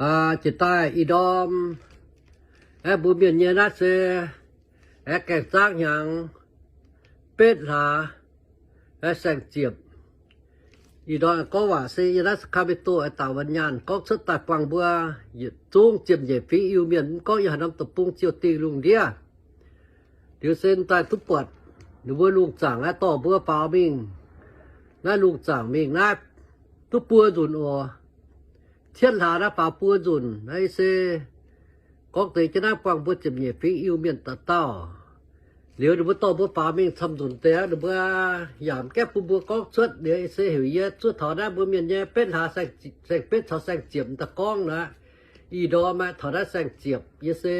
Jiex daaih ih ndorm, aeqv, mbuo mienh nyei naaiv se, aeqv, gaengh zaangv hnyangx betv hlaax, aeqv, saeng-ziepc. Ih ndorm gorngv waac se yiem naaiv Sacramento aeqv, daaih wuov nyaanh gorngv cuotv daaih buangh mbuo yietc zungv ziepc nyeic fingx Iu-Mienh, mv gorngv yiem haaix norm deic-bung ziouc dingh lungh ndiev. Liuz se daaih duqv buatc ninh mbuo lungh zaangc naaiv dorh mbuo faaux mingh, naaiv lungh zaangc mingh naaiv duqv buo nzunc oc. Cietv hlaax naaiv faaux buo nzunc naaiv se gorngv deix jienv naaiv buangh mbuo ziepc nyeic fingx Iu-Mienh dauh dauh. Liuz ninh mbuo dorh mbuo faaux mingh camv nzunc deix, ninh mbuo yaac mv gaengh bun mbuo gorngv cuotv. Liuz se heuc yie zuov taux naaiv mbuo mienh nyei betv hlaax, saeng-betv caux saeng-ziepc daaih gorngv naaiv. Ih ndorm aeqv, taux naaiv saeng-ziepc yie se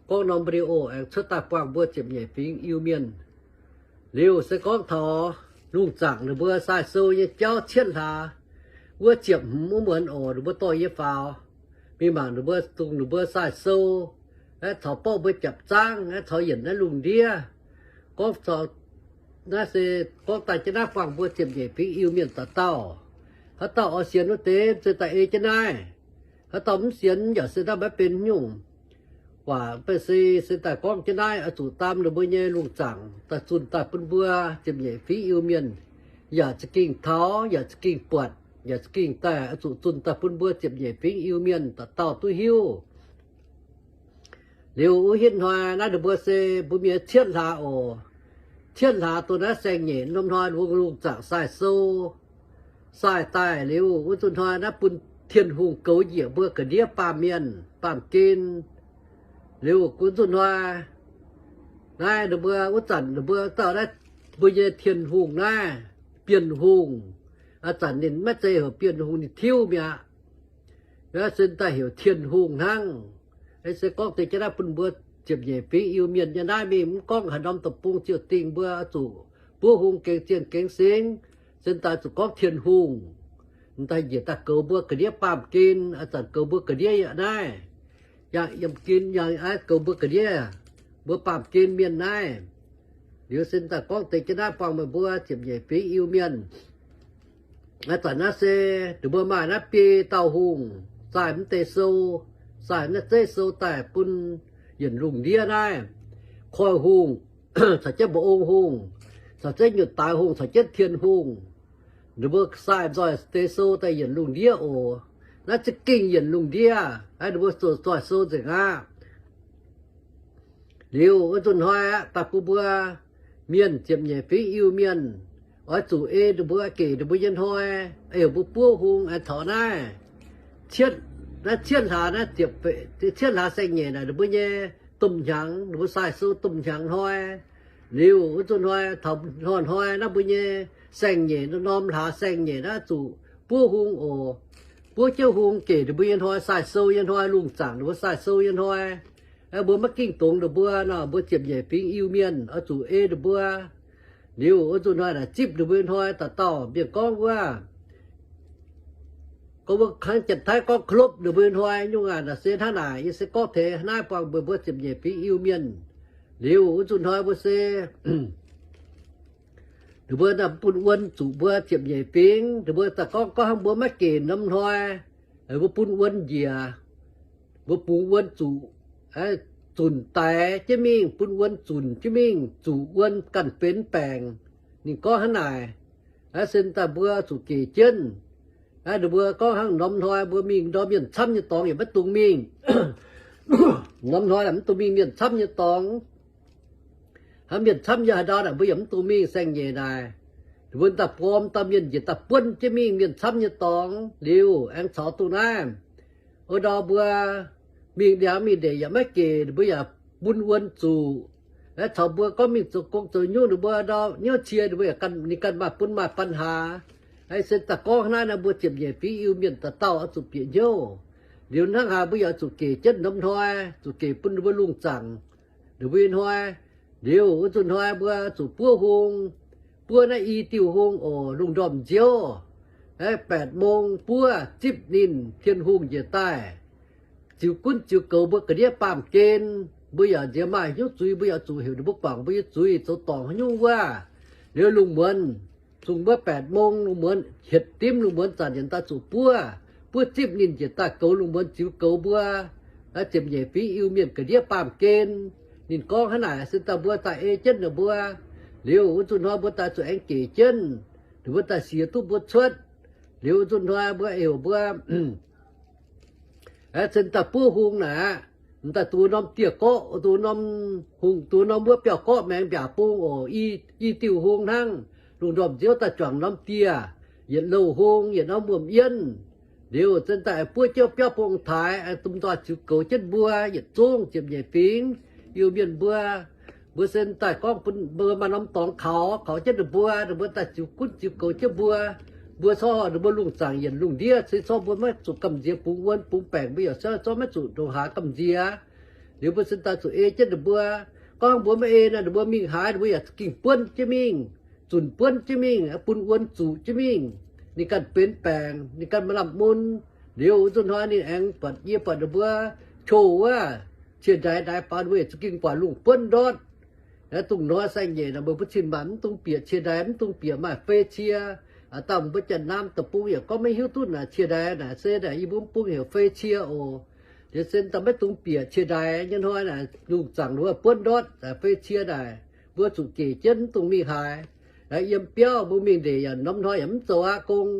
gorngv norm video aengx cuotv daaih buangh mbuo ziepc nyeic fingx Iu-Mienh. Liuz se gorngv taux lungh zaangc ninh mbuo sai sou nyei jauv cietv hlaax wuov ziepc hmz wuov muonz oc, ninh mbuo dorh yie faaux mingh mangc ninh mbuo, dongh ninh mbuo sai sou, aeqv, caux borqv mbuo japc zaangv, aeqv, caux yienc naaiv lungh ndiev. Gorngv naaiv se gorngv daaih jienv naaiv buangh mbuo ziepc nyeic fingx Iu-Mienh dauh dauh. Haaix dauh oix sienx wuov deix se daaih ei jienv naaiv. Haaix dauh mv sienx yaac se daaih maiv benx nyungc. Waac se, se daaih gorngv jienv naaiv oix zuqc daam ninh mbuo nyei lungh zaangc daaih zunh daaih bun mbuo ziepc nyeic fingx Iu-Mienh yaac za'gengh taux, yaac za'gengh buatc, yaac za'gengh daaih oix zuqc zunh daaih bun mbuo ziepc nyeic fingx Iu-Mienh dauh dauh duqv hiuv. Liuz wuov hitv hnoi naaiv ninh mbuo se mbuo mienh cietv hlaax oc. Cietv hlaax dongh naaiv saeng-nyeic norm hnoi ninh mbuo lungh zaangc sai sou. Sai daaih liuz wuov zuqc hnoi naaiv bun Tin-Hungh goux njiec mbuo ga'ndiev baamh mienh baamh gen. Liuz wuov zuqc hnoi naaiv ninh mbuo wuov zanc ninh mbuo dauh naaiv, mbuo nyei Tin-Hungh naaiv, Bienh Hungh, a'zanc ninh maiv zeiz heuc Bienh Hungh, ninh tiuv mi'aqv. Yaac se daaih heuc Tin-Hungh hnangv. Se gorngv deix jienv naaiv bun mbuo ziepc nyeic fingx Iu-Mienh nyei naaiv mingh, mv gorngv haaix norm deic-bung ziouc dingh mbuo zuqc buov hung gengx zienh gengx singx, se daaih zuqc gorngv Tin-Hungh. Daaih njiec daaih goux mbuo ga'ndiev baamh gen, a'zanc goux mbuo ga'ndiev yaac naaiv, yangh yiem gen yangh goux mbuo ga'ndiev, mbuo baamh gen mienh naaiv. Liuz se daaih gorngv deix jienv naaiv buangh meih mbuo ziepc nyeic fingx Iu-Mienh. A'zanc naaiv se ninh mbuo maaih naaiv biei dauh hungh, sai mv deix sou, sai naaiv zeiv sou daaih bun yienc lungh ndiev naaiv. Koiv-hungh caux jienv Mba'ong Hungh, caux jienv Nyutc Daaix Hungh, caux jienv Tien Hungh. Ninh mbuo sai nzoih deix sou daaih yienc lungh ndiev oc. Naaiv za'gengh yienc lungh ndiev, ninh mbuo zoih sou nzengc aqv. Liuz wuov nzunc hnoi aqv, daaih bun mbuo mienh ziepc nyeic fingx Iu-Mienh oix zuqc ei ninh mbuo gec ninh mbuo nyei hnoi, ei mbuo buov hung aengx taux naaiv. Naaiv cietv hlaax naaiv, cietv hlaax saeng-nyeic naaic ninh mbuo nyei domh hnyangx, ninh mbuo sai sou domh hnyangx hnoi. Liuz wuov nzunc hnoi taux hnoi-hnoi naaiv mbuo nyei saeng-nyeic, norm hlaax saeng-nyeic naaiv zuqc buov hung oc. Buov jienv hung gec ninh mbuo nyei hnoi, sai sou nyei hnoi, lungh zaangc ninh mbuo sai sou nyei hnoi. Mbuo maiv ging dongz ninh mbuo nor, mbuo ziepc nyeic fingx Iu-Mienh oix zuqc ei ninh mbuo. Liuz wuov nzunc hnoi naaic zipv ninh mbuo nyei hnoi, dauh dauh mienh gorngv wuov, gorngv wuov kangv Janx-Taiv gorngv เคารพ ninh mbuo nyei hnoi nyungc aqv. Naaic se hnangv naaic, yie se gorngv teix naaiv buangh mbuo, mbuo ziepc nyeic fingx Iu-Mienh. Liuz wuov nzunc hnoi mbuo se ninh mbuo bun wuon zuqc mbuo ziepc nyeic fingx. Ninh mbuo daaih gorngv, gorngv hnangv mbuo maiv gec norm hnoi, mbuo bun wuon njiec, mbuo bungx wuon zuqc, zunc daix jienv mingh, bun wuon zunc jienv mingh, zuqc wuon ganh benx baengc. Ninh gorngv hnangv naaic. Aa, se daaih mbuo zuqc gec jienv. Aa, ninh mbuo gorngv hnangv norm hnoi mbuo mingh ndorm mienh camv nyei dorngx yaac maiv dungx mingh. Norm hnoi mv dungx mingh mienh camv nyei dorngx. Hnangv mienh camv yiem haaix ndau naaic, mbuo yaac mv dungx mingh saeng-nyeic naaic. Ninh mbuo daaih buom dauh mienh njiec daaih buonv jienv mingh mienh camv nyei dorngx liuz aengx caux duqv naaiv. Wuov ndorm mbuo mingh ndiangx mingh ndeic yaac maiv gec, ninh mbuo yaac bun wuon zuqc. Aeqv, caux mbuo gorngv mingh zoux gong zoux nyungc, ninh mbuo ndorm hnyouv cie ninh mbuo yaac ninh ganh maaih bun maaih ปัญหา. Aeqv, se daaih gorngv naaiv nor, mbuo ziepc nyeic fingx Iu-Mienh dauh dauh oix zuqc bieqc hnyouv. Liuz hnangv haaix mbuo yaac zuqc gec jienv norm hnoi, zuqc gec bun ninh mbuo lungh zaangc ninh mbuo nyei hnoi. Liuz wuov nzunc hnoi mbuo zuqc buov hung, buov naaiv i diuh hung oc, lungh ndorm nziouv, aeqv, แปดโมง buov zipv ninh Tin-Hungh njiec daaih ziux gunv ziux goux mbuo ga'ndiev baamh gen. Mbuo yaac nziex maaih hnyouv zuiz, mbuo yaac zuqc heuc ninh mbuo guangc mbuo nyei zuiz zoux dorngc haaix nyungc wuov. Liuz lungh muonz, zungh wuov แปดโมง lungh muonz hietc dimv lungh muonz zanc yietc daaih zuqc buov, buov zipv ninh njiec daaih goux lungh muonz ziux goux mbuo. Ziepc nyeic fingx Iu-Mienh ga'ndiev baamh gen. Ninh gorngv hnangv naaic, sin daaih mbuo daaih ei jienv ninh mbuo. Liuz wuov zuqc hnoi mbuo daaih zuqc aengx gec jienv, ninh mbuo daaih siex duqv mbuo cuotv. Liuz wuov zuqc hnoi mbuo heuc mbuo Aeqv, cen daaih buov hung naaic aqv, m'daaih duqv norm dieh gorqv, duqv norm hungh, duqv norm wuov biauv-gorqv maengx mbiaac bung oc. I diuh hung hnangv, lungh ndorm nziouv daaih juangc norm dieh, yietc louh hung, yietc norm wuom-yienv. Liuz cen daaih buov jienv biauv bung taaix, dongh nzoih ziux goux jienv mbuo yietc zungv ziepc nyeic fingx Iu-Mienh mbuo. Mbuo cen daaih gorngv bun mbuo maaih norm dorngx kaux, kaux jienv ninh mbuo, ninh mbuo daaih ziux gunv ziux goux jienv mbuo. Mbuo corc ninh mbuo lungh zaangc yienc lungh ndiev, se corc mbuo maiv zuqc gamh nziex bungx wuon bungx baengc, mbuo yaac corc maiv zuqc ndongc haaix gamh nziex. Liuz mbuo cen daaih zuqc ei jienv ninh mbuo. Gorngv mbuo maiv ei nor, ninh mbuo mingh haaix ninh mbuo yaac za'gengh buonv jienv mingh, zunc buonv jienv mingh, bun wuon zuqc jienv mingh. Ninh ganh benx baengc, ninh ganh maaih lamh mun. Liuz wuov zuqc hnoi ninh aengx buatc, yie buatc ninh mbuo qouh wuov, cie ndaix ndaix faaux, ninh mbuo yaac za'gengh buatc lungh buonv ndortv. Dongh hnoi saeng-nyeic naaic, meih mbuo cin-maanc mv dungx bieqc cie ndaix, mv dungx bieqc maaih fei cie. Aa, dangh mbuo Janx-Naam deic-bung yaac gorngv maiv hiuv duqv naaic cie ndaix naaic, se naaic yie mbuo mv bung heuc fei cie oc. Liuz cen daaih maiv dungx bieqc cie ndaix nyei hnoi naaic, lungh zaangc wuov buonv ndortv fei cie naaic, mbuo zuqc gec jienv mv dungx mingh haaix. Yiem biauv mbuo mingh ndeic yaac norm hnoi yaac mv zoux aqv gong.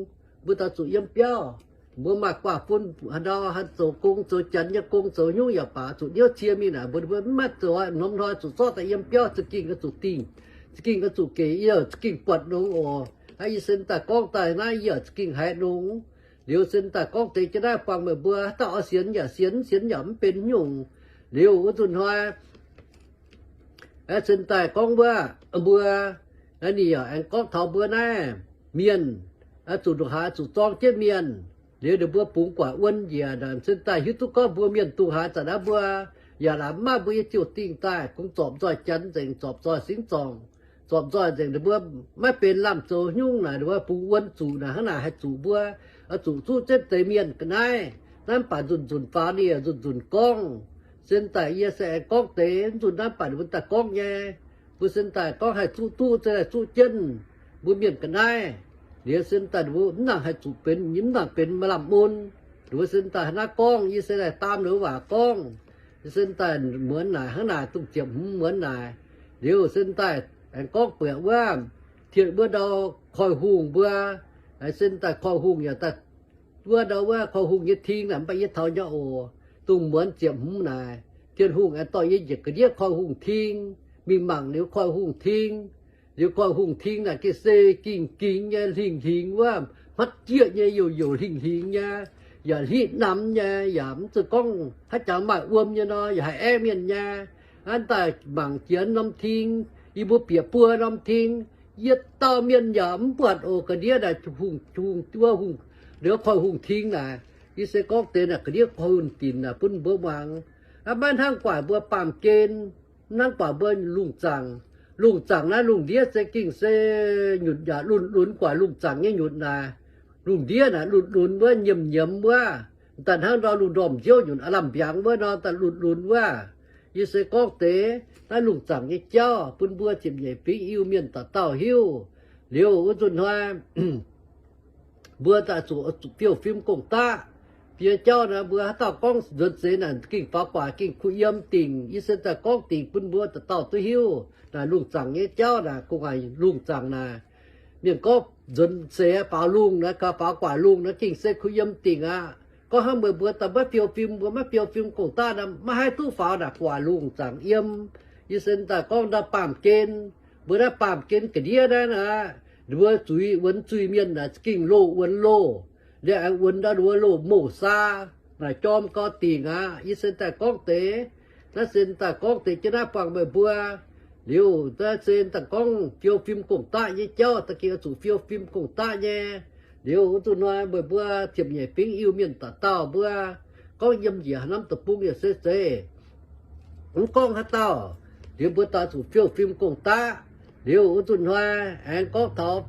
Mbuo daaih zuqc yiem biauv. Mbuo maaih guaax fun haaix ndau, haaix zoux gong, zoux janx nyei gong, zoux nyungc yaac baac, zuqc hnyouv cie mingh naaic, mbuo mbuo mv maaih zoux aqv. Norm hnoi zuqc zorqv daaih yiem biauv, za'gengh oix zuqc dingh, za'gengh oix zuqc gec, yie za'gengh buatc longx oc. Aa, yie cen daaih gorngv daaih naaiv, yie za'gengh haiz longx. Liuz cen daaih gorngv deix jienv naaiv buangh meih mbuo, haaix dauh oix sienx yaac sienx, sienx yaac mv benx nyungc. Liuz wuov zuqc hnoi Aeqv, cen daaih gorngv wuov mbuo, ninh yaac aengx gorngv taux mbuo naaiv mienh, zuqc ndongc haaix zuqc zorng jienv mienh. Liuz ninh mbuo bungx guaax wuon njiec, cen daaih hiuv duqv gorngv mbuo mienh dongh haaix zanc naaiv mbuo yaac laaic mv maaih mbuo nyei ziouc dingh daaih, kungx zorpc nzoih janx nzengc, zorpc nzoih singx zorngc, zorpc nzoih nzengc. Ninh mbuo maiv benx lamh zoux nyungc naaic, ninh mbuo bungx wuon zuqc naaic, hnangv naaic haih zuqc mbuo, zuqc zuqv jienv deix mienh ga'naaiv. Naaiv mv baac nzunc nzunc faaux ninh nzunc nzunc gorngv. Cen daaih yie se aengx gorngv deix nzunc naaiv mv baac ninh mbuo daaih gorngv nyei. Mbuo cen daaih gorngv haih zuqv duqv, cen haih zuqv jienv mbuo mienh ga'naaiv. Liuz cen daaih ninh mbuo mv nangc haih zuqc benx, mv nangc benx maaih lamh mun. Ninh mbuo cen daaih hnangv naaiv gorngv, yie se daaih daam ninh mbuo waac gorngv. Yie cen daaih muonz naaic, hnangv naaic dongh ziepc hmz muonz naaic. Liuz cen daaih aengx gorngv buatc wuov, Tin-Hungh wuov ndau koiv-hungh mbuo, cen daaih koiv-hungh yaac daaih wuov ndau wuov koiv-hungh nyei ting naaic, mv baac yie taux nyei oc. Dongh muonz ziepc hmz naaic, Tin-Hungh aengx dorh yie njiec ga'ndiev koiv-hungh ting, mingh mangc liuz koiv-hungh ting. Liuz koiv-hungh ting naaic gengh se ging-ging nyei, hlingh hlingx wuov, hmatv jieqv nyei, youc youc hlingh hlingx nyei, yaac hlitv namx nyei, yaac mv zeiz gorngv haaix jangx maaih wuom nyei nor, yaac haih aengv mienh nyei. Hnangv daaih mangc jiex norm ting, yie mbuo bieqc buo norm ting, yietc dauh mienh yaac mv buatc oc. Ga'ndiev naaic hungh, hungh wuov hungh, liuz koiv-hungh ting naaic, yie se gorngv deix naaic ga'ndiev koiv-hungh dinc naaic bun mbuo muangx. Aa, maiv hnangv guaax mbuo baamh gen, hnangv guaax mbuo lungh zaangc. Lungh zaangc naaiv lungh ndiev se gengh se nyutc yaac lunx lunx guaax lungh zaangc nyei nyutc naaic. Lungh ndiev naaic lunx lunx wuov, nyiemc nyiemc wuov, daaih hnangv ndau lungh ndorm nziouv nyutc aav lamh mbiaangx wuov nor, daaih lunx lunx wuov. Yie se gorngv deix naaiv lungh zaangc nyei jauv bun mbuo ziepc nyeic fingx Iu-Mienh dauh dauh hiuv. Liuz wuov nzunc hnoi mbuo daaih zuqc fiou fim gong-daqv. Fiev jauv naaic, mbuo haaix dauh gorngv nzuonx seix naaic gengh faaux guaax gengh kuh yiem dingc. Yie se daaih gorngv dingc bun mbuo dauh dauh duqv hiuv. Naaic lungh zaangc nyei jauv naaic, gu'nguaaic lungh zaangc naaic, mienh gorngv nzuonx seix faaux lungh naaic, gauh faaux guaax lungh naaic, gengh se kuh yiem dingc aqv. Gorngv hnangv meih mbuo daaih maiv fiou fim, mbuo maiv fiou fim gong-daqv naaic, maiv haih duqv faaux naaic guaax lungh zaangc yiem. Yie se daaih gorngv ndau baamh gen, mbuo naaiv baamh gen ga'ndiev naaiv naaic, ninh mbuo zuiz wuonx zuiz-mienh naaic za'gengh loz wuonx loz. Liuz aengx wuonx ndau ninh mbuo loz mouc saa, naaic jorm gau dingc aqv. Yie se daaih gorngv deix, naaiv se daaih gorngv deix jienv naaiv buangh meih mbuo. Liuz naaiv se daaih gorngv fiou fim gong-daqv nyei jauv, da'gengh oix zuqc fiou fim gong-daqv nyei. Liuz wuov nzunc hnoi meih mbuo ziepc nyeic fingx Iu-Mienh dauh dauh mbuo gorngv yiem njiec haaix norm deic-bung yaac se zeiz, mv gorngv haaix dauh, liuz mbuo daaih zuqc fiou fim gong-daqv. Liuz wuov nzunc hnoi aengx gorngv taux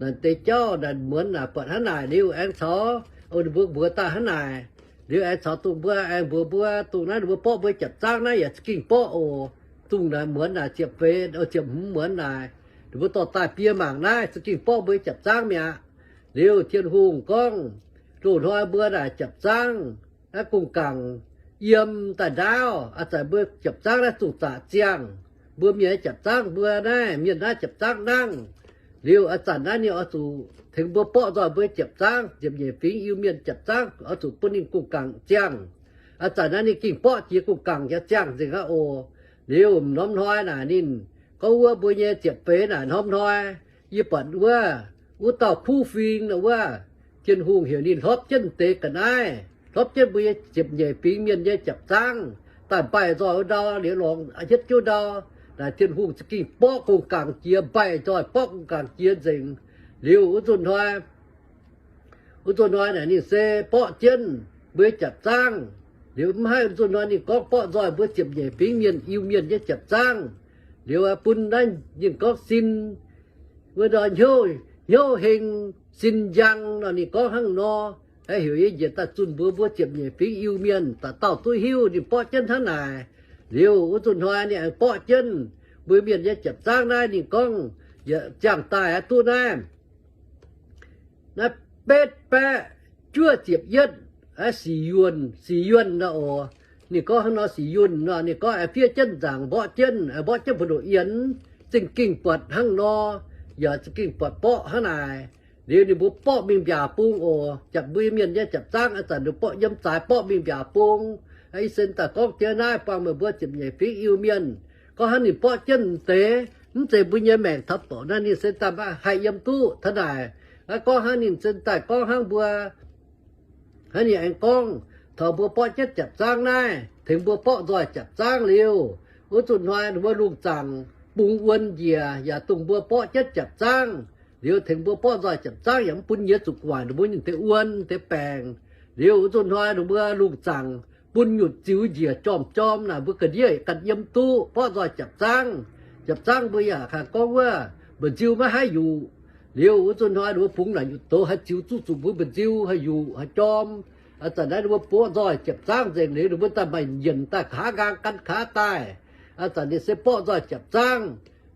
naaic deix jauv naaic muonz naaic buatc hnangv naaic liuz aengx caux ninh mbuo mbuox daaih hnangv naaic. Liuz aengx caux dongh mbuo aengx mbuox mbuo dongh naaiv ninh mbuo borqv mbuo japc zaangv naaiv yaac za'gengh borqv oc. Dongh naaic muonz naaic ziepc feix, ziepc hmz muonz naaic, ninh mbuo dorh daaih biei mangc naaiv za'gengh borqv mbuo japc zaangv mi'aqv. Liuz Tin-Hungh gorngv, Loz-hnoi mbuo naaic japc zaangv naaiv gong-gaangc yiem daaih ndaauv, a'zanc mbuo japc zaangv naaiv zungh zaqc ziangh. Mbuo mienh japc zaangv mbuo naaiv, mienh naaiv japc zaangv nangv. Liuz a'zanc naaiv ninh oix zuqc tengx mbuo borqv nzoih mbuo japc zaangv, ziepc nyeic fingx Iu-Mienh japc zaangv oix zuqc bun ninh gong-gaangc ziangh. A'zanc naaiv ninh gengh borqv jiex gong-gaangc jiex ziangh nzengc aqv oc. Liuz m'norm hnoi naaic ninh gorngv wuov mbuo nyei ziepc feix naaic norm hnoi, yie buatc wuov, wuov dauh kuv fing nor wuov, Tin-Hungh heuc ninh hlopv jienv deix ga'naaiv, hlopv jienv mbuo nyei ziepc nyeic fingx mienh nyei japc zaangv daaih mbaih nzoih wuov ndau, liuz lorngx hietv jienv ndau. Naaic Tin-Hungh za'gengh borqv gong-gaangc jiex mbaih nzoih, borqv gong-gaangc jiex nzengc. Liuz wuov nzunc hnoi, wuov nzunc hnoi naaic ninh se borqv jienv mbuo nyei japc zaangv. Liuz mv haih, wuov nzunc hnoi ninh gorngv borqv nzoih mbuo ziepc nyeic fingx mienh Iu-Mienh nyei japc zaangv. Liuz bun naaiv ninh gorngv sin, wuov nor hnyouv, hnyouv heng, sin njang nor, ninh gorngv hnangv nor. Heuc yie njiec daaih zunh mbuox mbuo ziepc nyeic fingx Iu-Mienh dauh dauh duqv hiuv ninh borqv jienv hnangv naaic. Liuz wuov nzunc hnoi ninh aengx borqv jienv mbuo mienh nyei japc zaangv naaiv, ninh gorngv yietc ziangh daaih aqv duqv naaiv, naaiv betv baeqv juov ziepc yietv, sic yuonh, sic yuonh nor oc. Ninh gorngv hnangv nor, sic yuonh nor, ninh gorngv aengx fiev jienv nzaangc, mborqv jienv, mborqv jienv mbu'ndongx yienx, za'gengh buatc hnangv nor, yaac za'gengh buatc borqv hnangv naaic. Liuz ninh mbuo borqv mingh mbiaac bung oc. Japc mbuo mienh nyei japc zaangv a'zanc ninh borqv yiem zaaix borqv mingh mbiaac bung. Yie sen daaih gorngv jienv naaiv buangh meih mbuo ziepc nyeic fingx Iu-Mienh. Gorngv hnangv ninh borqv jienv deix, mv zeiz mbuo nyei maengc taux doqc naaiv ninh sen daaih maiv haih yiem duqv taux naaic. Gorngv hnangv ninh sen daaih gorngv hnangv mbuo, hnangv ninh aengx gorngv, taux mbuo borqv jienv japc zaangv naaiv, tengx mbuo borqv nzoih japc zaangv liuz, wuov nzunc hnoi ninh mbuo lungh zaangc bungx wuon njiec yaac dongh mbuo borqv jienv japc zaangv. Liuz tengx mbuo borqv nzoih japc zaangv yaac mv bun nyiex zuqc gu'nguaaic ninh mbuo nyei deix wuon deix baengc. Liuz wuov nzunc hnoi ninh mbuo lungh zaangc bun nyutc ziux njiec jorm-jorm naaic, mbuo ga'ndiev ganh yiem duqv borqv nzoih japc zaangv. Japc zaangv mbuo yaac haih gorngv wuov mba'nziu maiv haih yuqc. Liuz wuov nzunc hnoi ninh mbuo bungx naaic nyutc doz haih ziux zuqv zuqc mbuo mba'nziu haih yuqc haih jorm. A'zanc naaiv ninh mbuo borqv nzoih japc zaangv nzengc liuz ninh mbuo daaih maaih yienc daaih kaav nqaang gan kaav daaih. A'zanc ninh se borqv nzoih japc zaangv.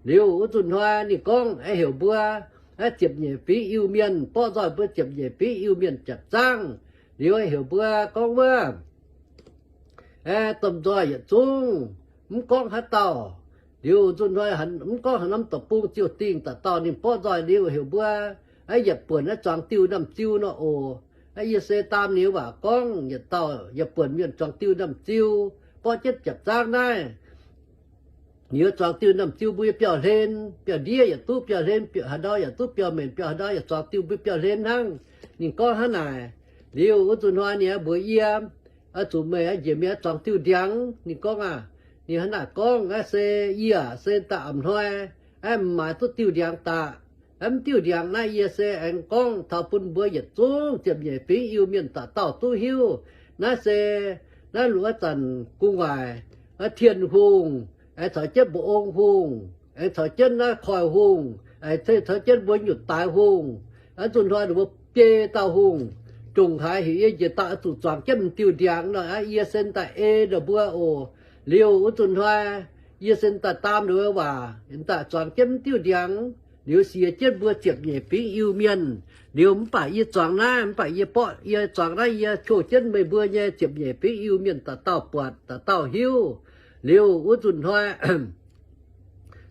Liuz wuov nzunc hnoi ninh gorngv aengx heuc mbuo ziepc nyeic fingx Iu-Mienh, borqv nzoih mbuo ziepc nyeic fingx Iu-Mienh japc zaangv. Liuz heuc mbuo gorngv wuov, domh nzoih yietc zungv, mv gorngv haaix dauh. Liuz nzunc hnoi mv gorngv haaix norm deic-bung ziouc dingh dauh dauh ninh borqv nzoih liuz heuc mbuo yietc buonc naaiv zuangx diuh namh ziu nor oc. Yie se daam liuz waac gorngv yietc dauh yietc buonc mienh zuangx diuh namh ziu, borqv jienv japc zaangv naaiv. Liuz zuangx diuh namh ziu mbuo nyei biauv-hlen, biauv-ndiev yaac duqv biauv-hlen, haaix ndau yaac duqv biauv-mbenc, biauv haaix ndau yaac zuangx diuh mbuo biauv-hlen hnangv. Ninh gorngv hnangv naaic. Liuz wuov nzunc hnoi ninh mbuox yie, zuqc meih njiec mingh zuangx diuh ndiangx. Ninh gorngv aac, ninh hnangv naaic gorngv aac, se yie aac se daaih a'hnoi aeqv, m'maaiz duqv diuh ndiangx daaih. Aeqv, mv diuh ndiangx naaiv yie se aengx gorngv taux bun mbuo yietc zungv ziepc nyeic fingx Iu-Mienh dauh dauh duqv hiuv. Naaiv se naaiv luoqc zanc gu'nguaaic, Tin-Hungh aengx caux jienv Mba'ong Hungh, aengx caux jienv naaiv Koiv Hungh, aengx caux jienv mbuo Nyutc Daaix Hungh, aeqv, nzunc hnoi ninh mbuo biei dauh hungh, jongc haaix heuc yie njiec daaih oix zuqc zuangx jienv m'diuh ndiangx nor, yie se daaih ei ninh mbuo oc. Liuz wuov nzunc hnoi yie se daaih daam ninh mbuo waac, daaih zuangx jienv m'diuh ndiangx. Liuz siex jienv mbuo ziepc nyeic fingx Iu-Mienh. Liuz mv baac yie zuangx naaiv, mv baac yie borqv, yie zuangx naaiv yie qouh jienv meih mbuo nyei ziepc nyeic fingx Iu-Mienh dauh dauh buatc, dauh dauh hiuv. Liuz wuov nzunc hnoi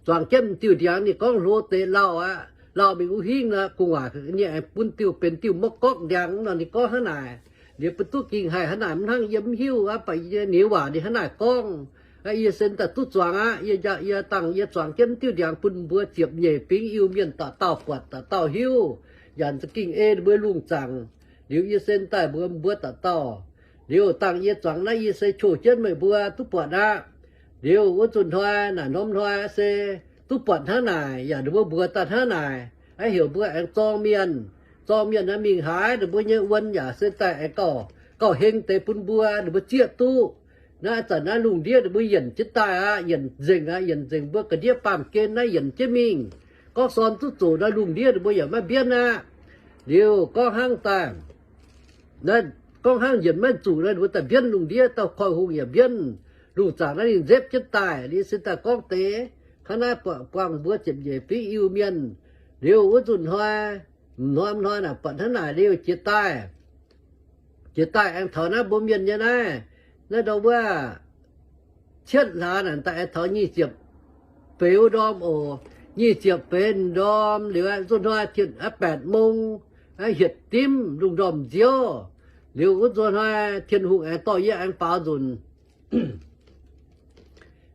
zuangx jienv m'diuh ndiangx ninh gorngv hlo deix lauh aqv, lauh mingh wuov hingv nor gu'nguaaic ninh aengx bun diuh benx diuh mov gorqv ndiangx nor, ninh gorngv hnangv naaic. Liuz mbuo duqv gengh haih hnangv naaic, mv hnangv yie mv hiuv aqv, baac yie nyei waac ninh hnangv naaic gorngv. Yie se daaih duqv zuangx aqv. Yie, yie dangh yie zuangx jienv m'diuh ndiangx bun mbuo ziepc nyeic fingx Iu-Mienh dauh dauh buatc dauh dauh hiuv, yaac za'gengh ei ninh mbuo lungh zaangc. Liuz yie se daaih mbuox mbuo dauh dauh, liuz dangh yie zuangx naaiv yie se qouh jienv meih mbuo duqv buatc aqv. Liuz wuov nzunc hnoi naaic norm hnoi se duqv buatc hnangv naaic, yaac ninh mbuo mbuox daaih hnangv naaic, aqv, heuc mbuo aengx zorng mienh. Zorng mienh naaiv mingh haaix, ninh mbuo nyei wuon yaac se daaih aengx gauh, gauh heng deix bun mbuo, ninh mbuo zieqv duqv. Naaiv zanc naaiv lungh ndiev ninh mbuo yienc jienv daaih aqv, yienc nzengc aqv, yienc nzengc mbuo ga'ndiev baamh gen naaiv yienc jienv mingh. Gorngv sorn duqv zoqc naaiv lungh ndiev ninh mbuo yaac maiv mbienv aqv. Liuz gorngv hnangv daaih, naaiv gorngv hnangv yienc maiv zuqc naaiv, ninh mbuo daaih mbienv lungh ndiev, dauh Koiv Hungh yaac mbienv. Lungh zaangc naaiv ninh nzepv jienv daaih, ninh se daaih gorngv deix hnangv naaiv buangh mbuo ziepc nyeic fingx Iu-Mienh. Liuz wuov nzunc hnoi, m'hnoi m'hnoi naaic buatc hnangv naaic liuz jiex daaih, Jiex daaih aengx taux naaiv mbuo mienh nyei naaiv, naaiv ndau wuov cietv hlaax naaic daaih aengx taux nyic ziepc feix ndorm oc. Nyic ziepc feix ndorm liuz, nzunc hnoi tien, แปดโมง, hietc dimv lungh ndorm nziouv. Liuz wuov nzunc hnoi Tin-Hungh aengx dorh yie aengx faaux nzunc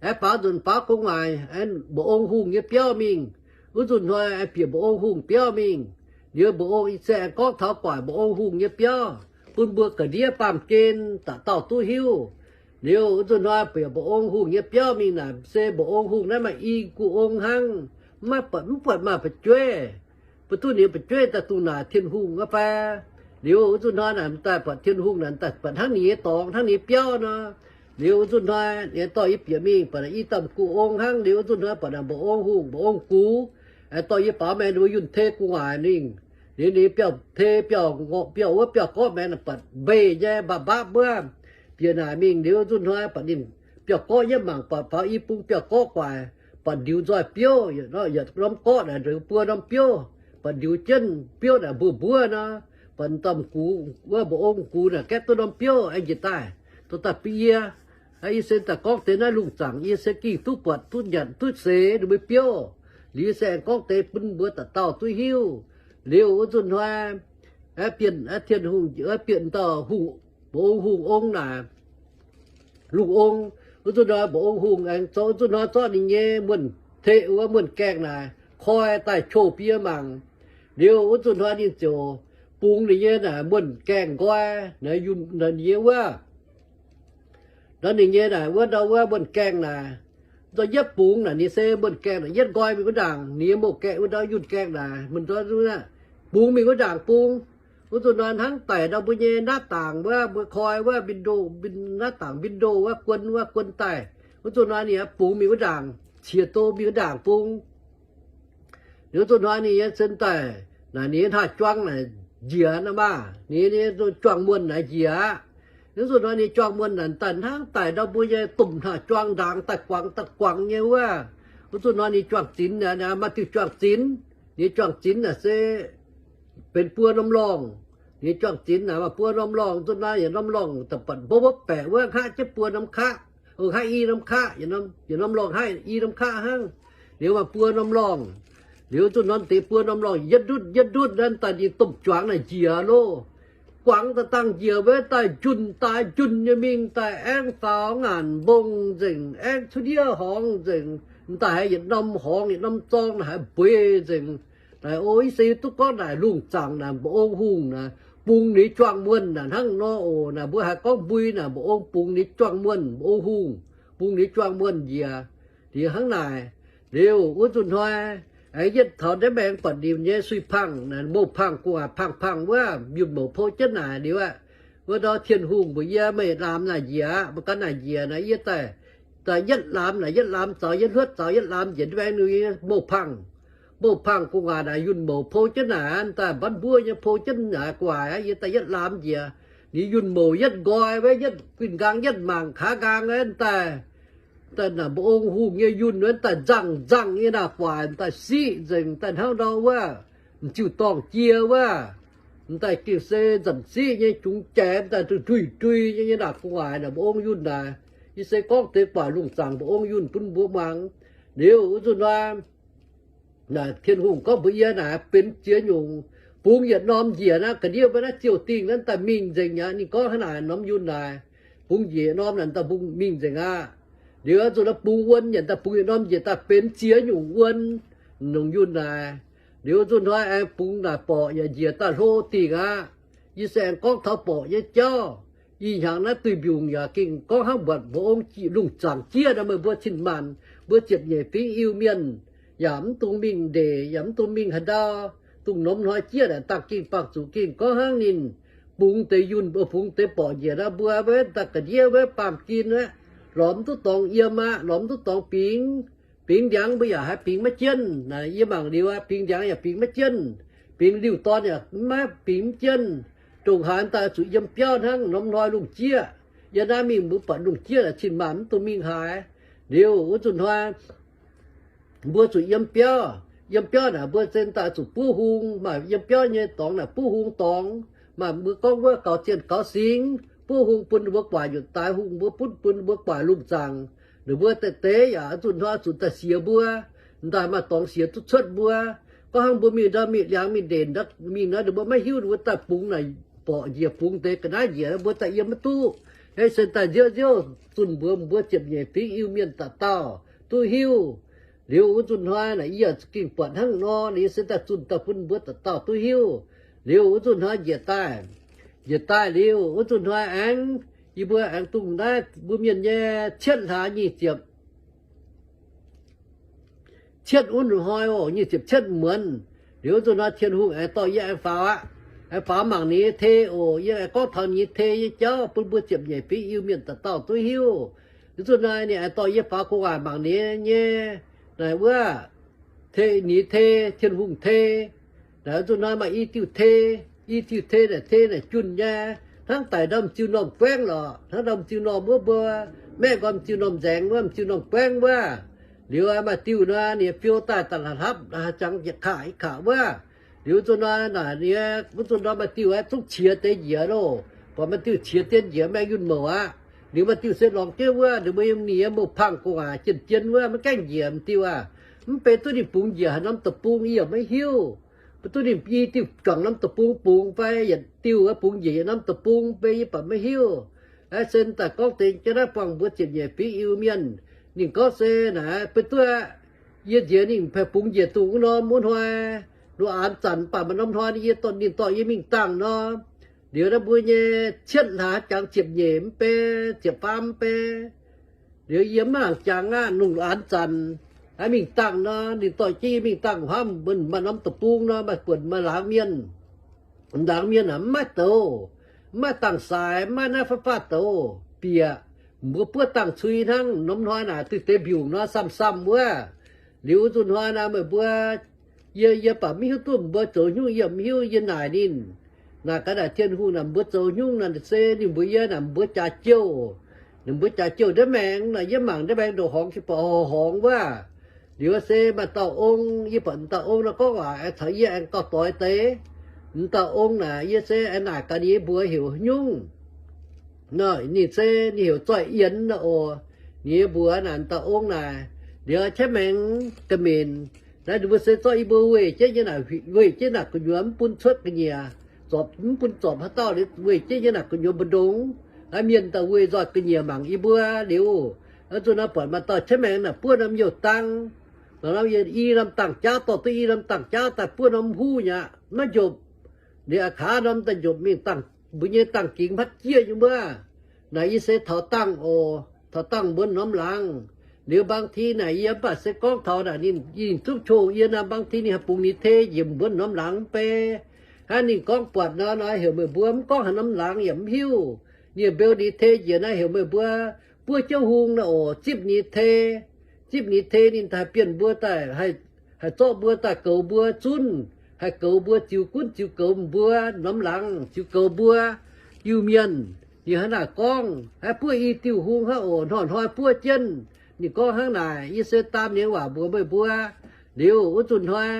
aengx faaux nzunc faaux gu'nguaaic, aengx Mba'ong Hungh nyei biauv mingh. Wuov nzunc hnoi aengx bieqc Mba'ong Hungh biauv mingh. Liuz Mba'ong, yie se aengx gorngv taux guaic Mba'ong Hungh nyei biauv bun mbuo ga'ndiev baamh gen dauh dauh duqv hiuv. Liuz wuov nzunc hnoi bieqc Mba'ong Hungh nyei biauv mingh naaic, se Mba'ong Hungh naaiv maaih i gu'ong hnangv, maiv buatc, mv buatc maaih fu'jueiv. Mbuo duqv ninh nyei fu'jueiv daaih dungh naaic Tin-Hungh wuov fai? Liuz wuov nzunc hnoi naaic daaih buatc Tin-Hungh naaic daaih buatc hnangv ninh nyei dorngx, hnangv ninh nyei biauv nor. Liuz wuov nzunc hnoi ninh dorh yie bieqc mingh buatc i dauh gu'ong hnangv. Liuz wuov nzunc hnoi buatc naaic Mba'ong Hungh, Mba'ong Gux, aengx dorh yie faaux maengx ninh mbuo yunh tei gu'nguaaic mingh. Liuz ninh biauv tei, biauv wuov biauv gorqv maengx naaic buatc mbeih nyei mba'mbapv wuov. Bieqc naaic mingh liuz wuov nzunc hnoi buatc ninh biauv gorqv yietv mangc buatc faaux i bung biauv gorqv guaic, buatc ndiux nzoih biouv, yietc norm gorqv naaic buo norm biouv, buatc ndiux jienv biouv naaic mbuov mbuov nor. Buatc dauh Gux wuov, Mba'ong Gux naaic gaeqv duqv norm biouv aengx njiec daaih, dorh daaih bun yie. Yie se daaih gorngv deix naaiv lungh zaangc yie se gengh duqv buatc duqv nyanc duqv seix ninh mbuo biouv. Liuz se aengx gorngv deix bun mbuo dauh dauh duqv hiuv. Liuz wuov nzunc hnoi, Bienh, Tin-Hungh, Bienh dauh Hungh, Mba'ong Hungh ong naaic, lungh ong. Wuov nzunc hnoi Mba'ong Hungh aengx zoux, wuov nzunc hnoi zorqv ninh nyei muonh teqv wuov muonh gaengh naaic koi daaih qouh bun yie mangc. Liuz wuov nzunc hnoi ninh ziouc bungx ninh nyei naaic muonh gaengh nqoi, ninh nyei wuov, nor ninh nyei naaic wuov ndau wuov muonh gaengh naaic, nzunc yietv bungx naaic ninh se muonh gaengh naaic yietv nqoi mingh wuov ndaangc, ninh nyei muonh gaengh wuov ndau yunh gaengh naaic, bungx mingh wuov ndaangc bung. Wuov nzunc hnoi hnangv daic ndau mbuo nyei naaiv dangc wuov, mbuo koi wuov, naaiv dangc window wuov, guon wuov, guon daaih. Wuov nzunc hnoi ninh bungx mingh wuov ndaangc, qiex do mingh wuov ndaangc bung. Liuz nzunc hnoi ninh nyei sen daaih, naaic ninh nyei hnaav-juang naaic njiec nor maah, ninh nyei juang-muonh naaic njiec aqv. Liuz nzunc hnoi ninh juang-muonh naaic daaih hnangv daic ndau mbuo nyei domh hnaav-juang ndaangc daaih guangc daaih guangc nyei wuov. Wuov nzunc hnoi ninh juang-zinx, maaih diuh juang-zinx. Ninh juang-zinx naaic se benx buo norm lorngh. Ninh juang-zinx naaic maaih buo norm lorngh. Nzunc hnoi yietc norm lorngh da'banh mbopv mbopv baeqc wuov, hngaqv jienv buo norm kaqv, hngaqv i norm kaqv, yietc norm lorngh hngaqv i norm kaqv hnangv. Liuz maaih buo norm lorngh. Liuz nzunc hnoi deix buo norm lorngh yietv ndutv yietv ndutv naaiv daaih ninh domh juangx naaic njiec loh. Guangc daaih dangh njiec wuov daaih njunh daaih njunh nyei mingh daaih aengx faaux ngaanc mbong nzengc, aengx cuotv ndiev horngz nzengc. Daaih haiz yietc norm horngz yietc norm zorng naaic haiz mbueiz nzengc. Naaic o, yie se duqv gorngv naaic lungh zaangc naaic Mba'ong Hungh naaic bungx ninh juang-muonh naaic hnangv nor oc. Naaic mbuo haiz gorngv mbui naaic Mba'ong bungx ninh juang-muonh, Mba'ong Hungh bungx ninh juang-muonh njiec. Liuz hnangv naaic, liuz wuov nzunc hnoi aengx yietv taux ndiev maengx buatc ninh nyei sui-pangh naaic, mouh pangh gu'nguaaic pangh pangh wuov, yunh mouc pou jienv naaic liuz aqv. Wuov ndau Tin-Hungh mbuox yie, meih laamx naaic njiec aqv, meih gan naaic njiec naaic, yie daaih, daaih yietv laamx naaic, yietv laamx zaux, yietv hluotv zaux, yietv laamx njiec ndiev maengx liuz yie mouh pangh, mouh pangh gu'nguaaic naaic, yunh mouc pou jienv naaic, daaih mbatv mbuov nyei pou jienv naaic gu'nguaaic aqv. Yie daaih yietv laamx njiec, ninh yunh mouc yietv nqoi wuov, yietv guinh nqaang yietv mangc kaav nqaang wuov daaih, daaih naaic Mba'ong Hungh nyei yunh wuov daaih nzangh nzangh nyei naaic gu'nguaaic daaih siqv nzengc, daaih hnangv ndau wuov m'nziuh dorngh jiex wuov. M'daaih gengh se nzanc siqv nyei jungx jaaix m'daaih duih duih nyei, nyei naaic gu'nguaaic naaic Mba'ong yunh naaic. Yie se gorngv deix guaax lungh zaangc Mba'ong yunh bun mbuo muangx. Liuz wuov nzunc hnoi naaic Tin-Hungh gorngv mbuox yie naaic benx ziex nyungc, bungx yietc norm njiec naaiv ga'ndiev mbuo naaiv ziouh dingh naaiv daaih mingh nzengc aqv. Ninh gorngv hnangv naaic norm yunh naaic, bungx njiec norm naaic daaih bungx mingh nzengc aqv. Liuz nzunc naaiv bungx wuon yietc daaih bungx yietc norm njiec daaih benx ziex nyungc wuon, longc yunh naaic. Liuz nzunc hnoi aengx bungx naaic borqc yaac njiec daaih hlo dingh aqv. Yie se aengx gorngv taux borqc nyei jauv. Ih hnyangx naaiv duih mbiungc yaac gengh gorngv hnangv mbuatc mbuo ong lungh zaangc jieqv nor, meih mbuo cin-maanc, mbuo ziepc nyeic fingx Iu-Mienh yaac mv dungx mingh ndeic, yaac mv dungx mingh haaix ndau, dungx norm hnoi jieqv naaic dangh gengh bangh zuqc gengh gorngv hnangv ninh bungx deix yunh, bungx deix borqc njiec naaiv mbuo wuov daaih ga'ndiev wuov baamh gen aqv, lorz mv duqv dorngx yiem aqv, lorz mv duqv dorngx bingx. Bingx ndiangx mbuo yaac haih bingx maiv jienv. Naaic yie mangc liuz aqv, bingx ndiangx yaac bingx maiv jienv. Bingx liuh dorn yaac maiv bingx mv jienv. Ndongc haaix daaih zuqc yiem biauv hnangv norm hnoi lungh jieqv. Yiem naaiv mingh mbuo buatc lungh jieqv cin-maanc mv dungx mingh haaix. Liuz wuov nzunc hnoi mbuo zuqc yiem biauv. Yiem biauv naaic mbuo zinh daaih zuqc buov hung, maaih yiem biauv nyei dorngx naaic buov hung dorngx. Maaih mbuo gorngv wuov gaux zienh gaux singx, buov hung bun ninh mbuo guaax nyutc daaix, hung mbuo butv bun ninh mbuo guaax lungh zaangc. Ninh mbuo deix deix yaac zunh hnoi zuqc daaih siex mbuo, m'daaih maaih dorngx siex duqv cuotv mbuo. Gorngv hnangv mbuo mingh ndau mingh liangx mingh ndenc mingh nor, ninh mbuo maiv hiuv, ninh mbuo daaih bungx naaic borqc njiec bungx deix ga'naaiv njiec, mbuo daaih yiem maiv duqv. Hei sen daaih nziouv nziouv zunh mbuox mbuo ziepc nyeic fingx Iu-Mienh dauh dauh duqv hiuv. Liuz wuov zunh hnoi naaic yie za'gengh buatc hnangv nor, liuz yie se daaih zunh daaih bun mbuo dauh dauh duqv hiuv. Liuz wuov zunh hnoi njiec daaih, njiec daaih liuz wuov zunh hnoi aengx, yie mbuo aengx dongh naaiv mbuo mienh nyei cietv hlaax nyic ziepc cietv wuov hnoi oc, nyic ziepc cietv muonz. Liuz wuov zunh hnoi Tin-Hungh aengx dorh yie aengx faaux aqv. Aengx faaux mangc ninh nyei tei oc. Yie aengx gorngv taux ninh nyei tei nyei jauv bun mbuo ziepc nyeic fingx Iu-Mienh dauh dauh duqv hiuv. Wuov zunh hnoi ninh aengx dorh yie faaux gu'nguaaic mangc ninh nyei naaic wuov tei, ninh nyei tei, Tin-Hungh tei. Naaic wuov zunh hnoi maaih i diuh tei, i diuh tei naaic tei naaic junh nyei, hnangv daic ndau m'ziuh normh guaengv lorqc, hnangv ndau m'ziuh normh wuov mbuo, maeqv nqoi m'ziuh normh nzaengx wuov, m'ziuh normh guaengv wuov. Liuz maaih diuh nor ninh fiou daaih da'hlapv hlapv, jangx yietc kaqc i kaqc wuov. Liuz wuov zunh hnoi naaic ninh, wuov zunh hnoi maaih diuh aeqv, zungv qiex deix njiec loh. Buatc maaih diuh qiex deix njiec maengh yunh mouc aqv. Liuz maaih diuh se lorngx jienv wuov, ninh mbuo yiem ninh nyei mouc pangh gu'nguaaic jien jien wuov, maiv gaengh njiec m'diuh aqv. Mv benx duqv ninh bungx njiec haaix norm deic-bung yie yaac maiv hiuv. Mv duqv ninh i diuh juangc norm deic-bung bungx fai yietc diuh bungx njiec yietc norm deic-bung fai yie baac maiv hiuv. Aa, se daaih gorngv deix jienv naaiv buangh mbuo ziepc nyeic fingx Iu-Mienh. Ninh gorngv se naaic benx duqv yie nziex ninh paix bungx njiec dongh wuov norm wuov hnoi, lungh aanx zanc mv baac maaih norm hnoi yie dorh ninh dorh yie mingh dangh nor. Liuz naaiv mbuo nyei cietv hlaax jangx ziepc nyeic mv bei, ziepc faam mv bei. Liuz yie mv mangc jangx aqv, lungh aanx zanc aqv mingh dangh nor, ninh dorh jienv yie mingh dangh hnamv mbuo maaih norm deic-bung nor, maaih buonc maaih laangz mienh. Laangz mienh aac, mv maaih douz, mv maaih dangh saaix, mv maaih naaiv fav fav douz bieqc. Mbuo buov dangh cui hnangv. Norm hnoi naaic diuh deix mbiungc nor, samh samh wuov. Liuz wuov zunh hnoi naaic meih mbuo, yie, yie baac mv hiuv duqv mbuo zoux haaix nyungc, yie mv hiuv, yie naaic ninh. Naaic gaax naaic Tin-Hungh naaic mbuo zoux haaix nyungc naaic se ninh mbuox yie naaic mbuo jaax jouh. Ninh mbuo jaax jouh ndiev maengx naaic, yie mangc ndiev maengx ndongc horngz jiex baac horngz horngz wuov. Liuz se maaih dauh ong, yie buatc m'dauh ong nor gorngv waac aengx caux yie aengx gauh doix deix. M'dauh ong naaic yie se aengx naaic gaax ninh mbuox heuc haaix nyungc. Nor ninh se ninh heuc Zoih Yienx nor oc. Ninh mbuox naaic m'dauh ong naaic, liuz qiex maengx ga'menc naaiv ninh mbuo se zorqv yie mbuo weih jienv nyei naaic, weih jienv naaic gu'nyuoz mv bun cuotv ga'nyiec, zorpc mv bun zorpc haaix dauh liuz weih jienv nyei naaic gu'nyuoz mbu'ndongx. Naaiv mienh daaih weih nzoih ga'nyiec mangc yie mbuo liuz, zuqc nor buatc maaih dauh qiex maengx naaic buov norm youh dang, norm i norm dangh jaauv, dorh duqv i norm dangh jaauv daaih buov norm huv nyei aqv, maiv njopc. Liuz a'kaav norm daaih njopc mingh dangh, mbuo nyei dangh gingx hmatv jieqv nyei wuov. Naaic yie se taux dangh oc, taux dangh mbuo norm laangz. Liuz บางที naaic yie mv baac se gorngv taux naaic ninh, ninh zungv qouh yie naaic, บางที ninh haih bungx ninh tei njiec mbuo norm laangz mv bei. Hnangv ninh gorngv buatc nor, naaiv heuc meih mbuo mv gorngv haaix norm laangz yaac mv hiuv. Ninh beu ninh tei njiec naaiv heuc meih mbuo buov jienv hung naaic oc, zipv ninh tei. Zipv ninh tei ninh haih bienh mbuo daaih, haih zorqv mbuo daaih goux mbuo zunv, haih goux mbuo ziux gunv ziux goux mbuo norm laangz, ziux goux mbuo Iu-Mienh. Ninh hnangv naaic gorngv, aa, buov i diuh hung hnangv oc, hnoi-hnoi buov jienv. Ninh gorngv hnangv naaic, yie se daam ninh waac mbuox meih mbuo. Liuz wuov zuqc hnoi,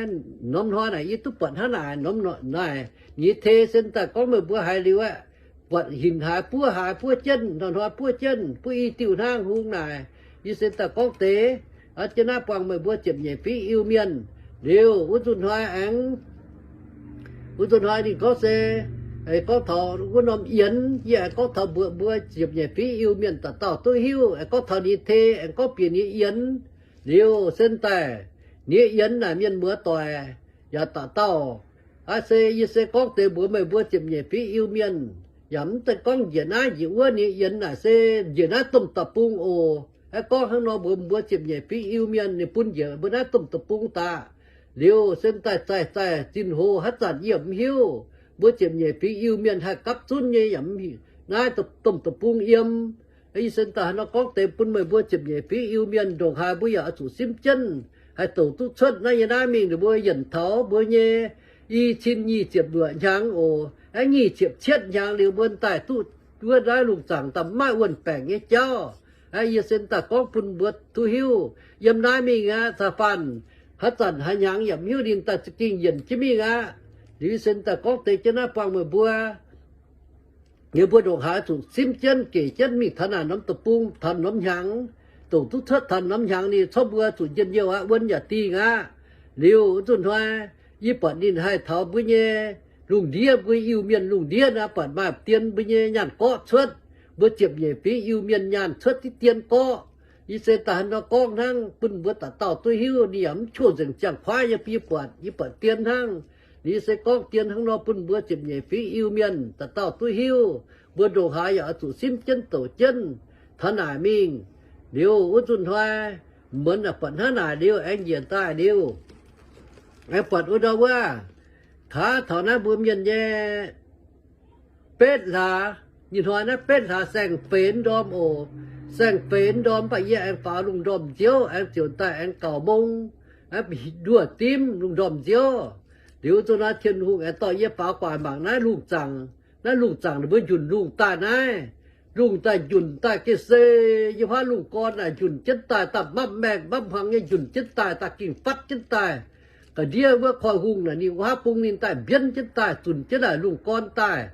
norm hnoi naaic yie duqv buatc hnangv naaic, norm naaic nyei tei se daaih gorngv meih mbuo haiz liuz aeqv, buatc hinc haaix buov haaix buov jienv, hnoi-hnoi buov jienv, buov i diuh hnangv hung naaic. Yie se daaih gorngv deix, aa, jienv naaiv buangh meih mbuo ziepc nyeic fingx Iu-Mienh. Liuz wuov zuqc hnoi aengx, wuov zuqc hnoi ninh gorngv se, aengx gorngv taux wuov norm yienx, yie aengx gorngv taux mbuox mbuo ziepc nyeic fingx Iu-Mienh dauh dauh duqv hiuv, aengx gorngv taux ninh tei, aengx gorngv bieqc ninh yienx. Liuz se daaih, ninh yienx naaic mienh muoz doic yaac dauh dauh. Aa, se yie se gorngv deix mbuox meih mbuo ziepc nyeic fingx Iu-Mienh, yaac mv zeiz gorngv njiec naaiv njiec wuov. Ninh yienx naaic se njiec naaiv domh deic-bung oc. Aa, gorngv hnangv nor mbuox mbuo ziepc nyeic fingx Iu-Mienh, ninh bun njiec mbuo naaiv domh deic-bung daaih. Liuz se daaih zaih zaih zinh hlo haaix zanc yie mv hiuv. Mbuo ziepc nyeic fingx Iu-Mienh haih gapv zunv nyei yaac mv hiuv naaiv domh deic-bung yiem. Yie se daaih haaix nor gorngv deix bun meih mbuo ziepc nyeic fingx Iu-Mienh ndongc haaix mbuo yaac oix zuqc simv jienv, haih douc duqv cuotv naaiv yie naaiv mingh ninh mbuo yienc taux mbuo nyei i cin nyic ziepc luoqc hnyangx oc. Aa, nyic ziepc cietv hnyangx liuz mbuo daaih duqv wuov naaiv lungh zaangc daaih mv maaih wuon-baengc nyei jauv. Aa, yie se daaih gorngv bun mbuo duqv hiuv. Yiem naaiv mingh aqv, caux faanh haaix zanc haaix hnyangx yaac mv hiuv ninh daaih za'gengh yienc jienv mingh aqv. Liuz yie se daaih gorngv deix jienv naaiv buangh meih mbuo. Liuz mbuo ndongc haaix zuqc simv jienv gec jienv mingh taux naaic norm deic-bung, taux norm hnyangx, dongh duqv cuotv taux norm hnyangx ninh corc mbuo zuqc njien-youh aqv, wuonv yaac dingh aqv. Liuz nzunc hnoi yie buatc ninh haih taux mbuo nyei lungh ndiev, mbuo Iu-Mienh lungh ndiev naaiv buatc maaih dien mbuo nyei nyaanh gorqv cuotv, mbuo ziepc nyeic fingx Iu-Mienh nyaanh cuotv diqv dien gorqv. Yie se daaih hnangv nor gorngv hnangv bun mbuo dauh dauh duqv hiuv, ninh yaac mv qhoh nzengc ziangh kuaaiv nyei bun yie buatc, yie buatc dien hnangv. Yie se gorngv dien hnangv nor bun mbuo ziepc nyeic fingx Iu-Mienh dauh dauh duqv hiuv. Mbuo ndongc haaix yaac oix zuqc simv jienv douc jienv taux naaic mingh. Liuz wuov nzunc hnoi muonz naaic buatc hnangv naaic liuz aengx njiec daaih liuz, aengx buatc wuov ndau wuov, kaav taux naaiv mbuo mienh nyei betv hlaax, nyei hnoi naaiv betv hlaax saeng-feix ndorm oc. Saeng-feix ndorm mv baac yie aengx faaux lungh ndorm nziouv, aengx ziouc daaih aengx gauh mong, nduoh dimv lungh ndorm nziouv. Liuz nzunc hnoi Tin-Hungh aengx dorh yie faaux guaax mangc naaiv lungh zaangc. Naaiv lungh zaangc ninh mbuo njunc lungh daaih naaiv. Lungh daaih njunc daaih gengh se yiem huaav lungh gorn naaic njunc jienv daaih, daaih mapv maengh mapv hmuangx nyei njunc jienv daaih, daaih gengh fatv jienv daaih. Ga'ndiev wuov koi hungh naaic ninh wuov bung ninh daaih mbienv jienv daaih, zunc jienv naaic lungh gorn daaih.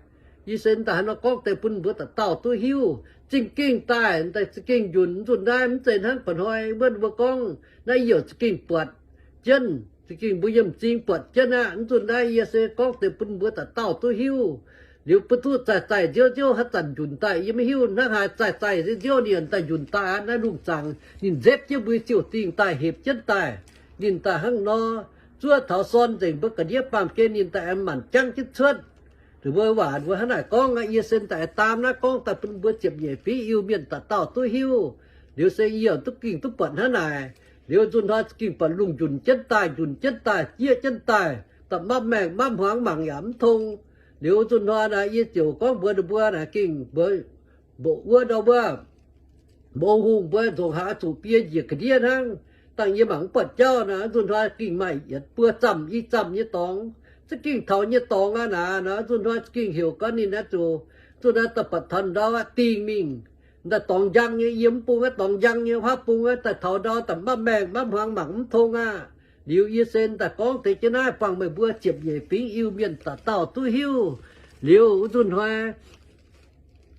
Yie se daaih hnangv nor gorngv deix bun mbuo dauh dauh duqv hiuv. Zingh gengh daaih, daaih za'gengh njunc nzunc naaiv mv zeiz hnangv ba'hnoi wuov mbuo gorngv naaiv youc za'gengh buatc jienv, za'gengh mbuo yiem m'zing buatc jienv aqv. Nzunc naaiv yie se gorngv deix bun mbuo dauh dauh duqv hiuv. Liuz bun duqv zaih zaih nziouv nziouv haaix zanc njunc daaih yie maiv hiuv. Hnangv haaix zaih zaih nziouv nzunc daaih njunc daaih aqv. Naaiv lungh zaangc ninh nzepv jienv mbuo ziouc dingh daaih hepc jienv daaih. Ninh daaih hnangv nor zuov taux sorn nzengc mbuo ga'ndiev baamh gen ninh daaih aengx manc jangv jienv cuotv. Ninh mbuo waac mbuo hnangv naaic gorngv aqv. Yie se daaih daam naaiv gorngv daaih bun mbuo ziepc nyeic fingx Iu-Mienh dauh dauh duqv hiuv. Liuz se yie duqv gengh duqv buatc hnangv naaic. Liuz nzunc hnoi za'gengh buatc lungh njunc jienv daaih, njunc jienv daaih, jieqv jienv daaih, da'mapv maengh mapv hmuangx mangc yaac mv tong. Liuz nzunc hnoi naaiv yie ziouc gorngv mbuox ninh mbuo naaic gengh mbuox, mbuox wuov ndau wuov, mbuox hungh mbuo nzongc haaix zuqc bie njiec ga'ndiev hnangv. Dangh yie mangc mv buatc jauv naaic, nzunc hnoi gengh maaih yietc buo zamh i zamh nyei dorngx, za'gengh taux nyei dorngx aqv naaic. Nzunc hnoi za'gengh heuc gorngv ninh naaiv zuqc, nzunc naaiv daaih buatc taux ndau aqv dingh mingh. Daaih dorngx njang nyei, yiem mv bung aqv, dorngx njang nyei, huaav bung aqv, daaih taux ndau da'mapv maengh mapv hmuangx mangc mv tong aqv. Liuz yie se daaih gorngv deix jienv naaiv buangh meih mbuo ziepc nyeic fingx Iu-Mienh dauh dauh duqv hiuv. Liuz nzunc hnoi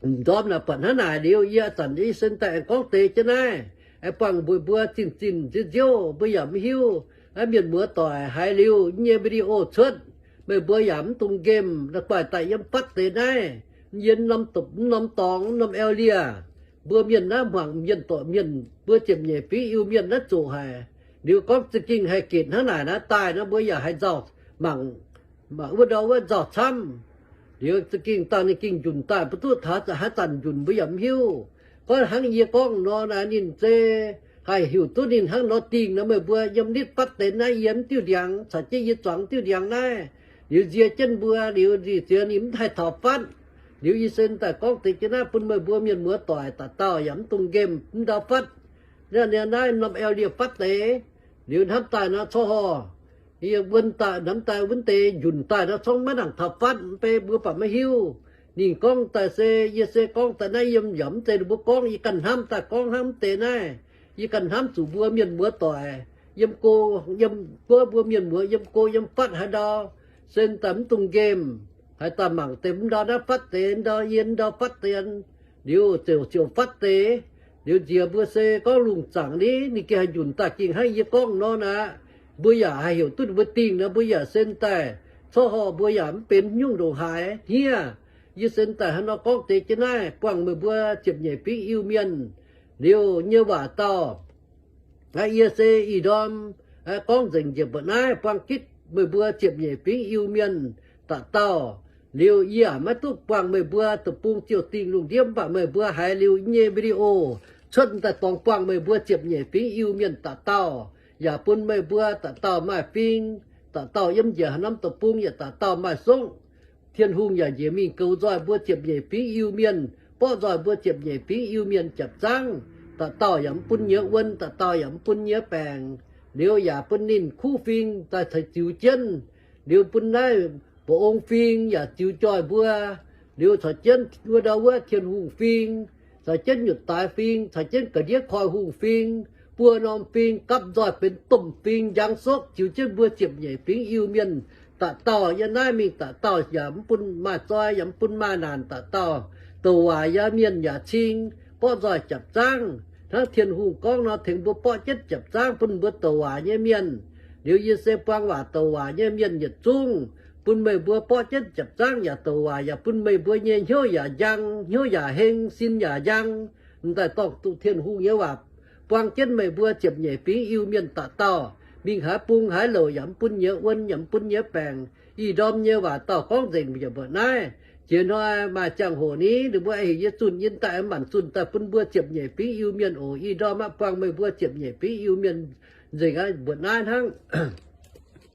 ndorm naaic buatc hnangv naaic liuz, yie zanc yie se daaih aengx gorngv deix jienv naaiv, aengx buangh meih mbuo zinh zinh nziouv nziouv mbuo yaac mv hiuv. Mienh muoz doic haiz liuz yie nyei video cuotv, meih mbuo yaac mv dungx nqemh, la'guaih daaih yiem fatv deix naaiv, yiem norm dorngx, norm area, mbuo mienh naaiv hmuangx mienh doic mienh, mbuo ziepc nyeic fingx Iu-Mienh naaiv zoqc haic. Liuz gorngv za'gengh haih ginc hnangv naaic naaiv daaih nor, mbuo yaac haih nzauh mangc, wuov ndau wuov nzauh camv. Liuz za'gengh dangh ninh gengh njunc daaih, mbuo duqv taux haaix zanc njunc mbuo yaac mv hiuv. Gorngv hnangv yie gorngv nor naaic, ninh se haih heuc duqv ninh hnangv nor dingh nor, meih mbuo yiem nitv fatv deix naaiv, yie mv diuh ndiangx caux jienv yie zuangx diuh ndiangx naaiv, liuz nzie jienv mbuo, liuz nzie ziex ninh mv haih taux fatv. Liuz yie se daaih gorngv deix jienv naaiv bun meih mbuo mienh muoz doic dauh dauh yaac mv dungx nqemh mv ndau fatv. Naaiv, naaiv norm area fatv deix, liuz hnamv daaih nor corc horh, yie wuonv daaih hnamv daaih wuonv deix njunc daaih nor corc maiv nangc taux fatv, mv bei mbuo baac maiv hiuv. Ninh gorngv daaih se, yie se gorngv daaih naaiv yiem yaac mv zeiz ninh mbuo gorngv, yie ganh hnamv daaih gorngv hnangv mv deix naaiv. Yie ganh hnamv zuqc mbuo mienh muoz doic yiem go, yiem guoqv mbuo mienh muoz yiem go yiem fatv haaix ndau, se daaih mv dungx nqemh, haaix daaih mangc deix mv ndau naaiv fatv deix, ndau yie ndau fatv deix, liuz ziouc ziouc fatv deix. Liuz nziex mbuo se gorngv lungh zaangc ni, ninh gengh haih njunc daaih gengh hnangv yie gorngv nor aqv. Mbuo yaac haih heuc duqv ninh mbuo dingh nor, mbuo yaac se daaih corc horh, mbuo yaac mv benx nyungc ndongc haaix hniev. Yie se daaih hnangv nor gorngv deix jienv naaiv buangh meih mbuo ziepc nyeic fingx Iu-Mienh. Liuz nyei waac dauh, yie se ih ndorm gorngv nzengc njiec mbuoqc naaiv buangh gitv meih mbuo ziepc nyeic fingx Iu-Mienh dauh dauh. Liuz yie yaac maiv duqv buangh meih mbuo deic-bung ziouc dingh lungh ndiev, mv baac meih mbuo haiz liuz yie nyei video cuotv daaih dorngx buangh meih mbuo ziepc nyeic fingx Iu-Mienh dauh dauh, yaac bun meih mbuo dauh dauh maaih fing, dauh dauh yiem njiec haaix norm deic-bung yaac dauh dauh maaih songv. Tin-Hungh yaac njiec mingh goux nzoih mbuo ziepc nyeic fingx Iu-Mienh, borqv nzoih mbuo ziepc nyeic fingx Iu-Mienh japv zangv. Dauh dauh yaac mv bun nyei wuon, dauh dauh yaac mv bun nyei baengc. Liuz yaac bun ninh kuv fing daaih caux ziux jienv. Liuz bun naaiv mba'ong fing yaac ziux joih mbuo. Liuz caux jienv wuov ndau wuov Tin-Hungh fing, caux jienv nyutc daaix fing, caux jienv ga'ndiev koi hungh fing, buo norm fing gapv nzoih benx domh fing njang sokv ziux jienv mbuo ziepc nyeic fingx Iu-Mienh Da'dauh yiem naaiv mingh, da'dauh yaac mv bun maaih zoi, yaac mv bun maaih naanc. Da'dauh douc waac yaac mienh yaac cing, borqv nzoih japc zaangv. Hnangv Tin-Hungh gorngv nor, tengx mbuo borqv jienv japc zaangv bun mbuo douc waac nyei mienh. Liuz yie se buang waac douc waac nyei mienh yietc zungv, bun meih mbuo borqv jienv japc zaangv yaac douc waac, yaac bun meih mbuo nyei hnyouv yaac njang, hnyouv yaac heng, sin yaac njang. M'daaih dorngh duqv Tin-Hungh nyei waac buang jienv meih mbuo ziepc nyeic fingx Iu-Mienh da'dauh. Mingh haaix bung haaix louc yaac mv bun nyei wuon, yaac mv bun nyei baengc. Ih ndorm nyei waac dauh gorngv nzengc yaac mbuoqc naaiv. Jiex hnoi maaih ziangh hoc ni, ninh mbuo heuc yie zunh, yie daaih maanc zunh daaih bun mbuo ziepc nyeic fingx Iu-Mienh oc. Ih ndorm aqv, buang meih mbuo ziepc nyeic fingx Iu-Mienh nzengc aqv, mbuoqc naaiv hnangv.